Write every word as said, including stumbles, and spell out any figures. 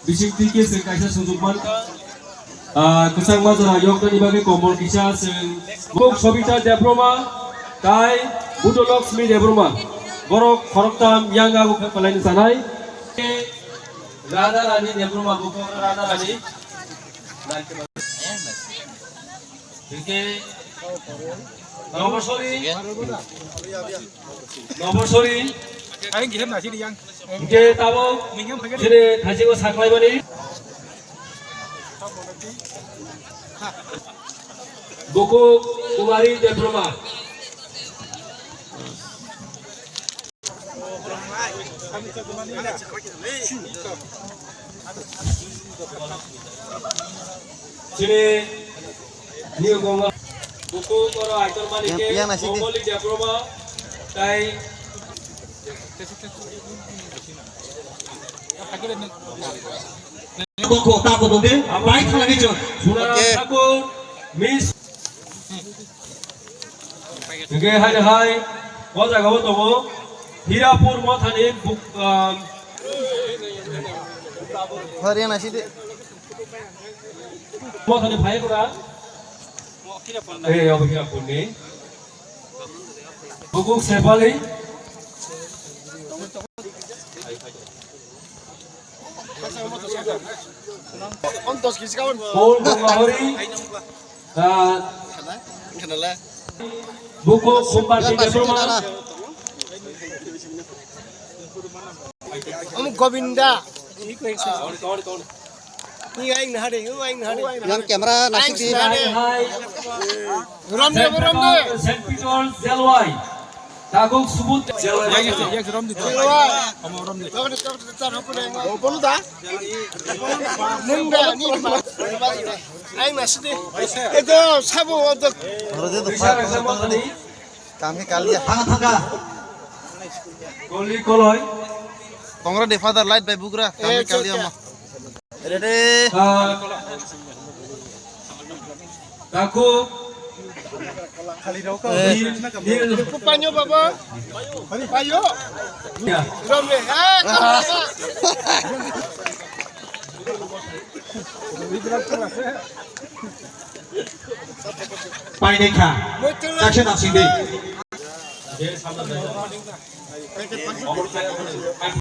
Bising twi khe chwng kaisa sujuk mankha. Ah, kwchangma jora yoknani bagwi kombol kisa chwng. Buk Sobita Debbarma, tai Budo Lakshmi Debbarma. Borok khoroktham yang ago khe palaini sanai. Radha Rani Debbarma, buk Radha Rani. Hingke Nobosori. Nobosori. Hingke tabok chini thachigo saklaimani. Buku Kumari Debbarma. Chini New Gongol buku koro aitor mani ke Yang, yang nasi di. Gongoli Debbarma tai Boko tako dode, bai thalani chon. Suna Oke. Tako Miss. Hingke hai hai, o jaga o tongo Hirapur mothani buk, um, Hariana sidi. Mothani phai kura. Eh, obo Hirapur ni. Bukuk Sepali. Paul Gongahori. Ah, Buku Kumbar Singh Debbarma. Om Govinda. Ni aing na hade, o aing na hade. Yang camera nasib di. Hai, hai. Rom de, rom de. Saint Peter Jalwai. Takuk Subut Jalwai. Jalwai. Rom de. Rom de. Rom de. Nungda, ni ma. Aing na sidi. Edo, sabo, odo. Oro je do Risa pa, Risa pa, Mothani. Kami kali ya. Thanga, thanga. Koli, koloi. Kongra de father light by bugra. Kami Eh, kali ya cha, ma. Ready. Ah, Taku. Eh. Nil, Nil. Ku panyo baba. Payo. Ya. Rom de. Eh, Painai kha. Muitula. Taksa nangsing di.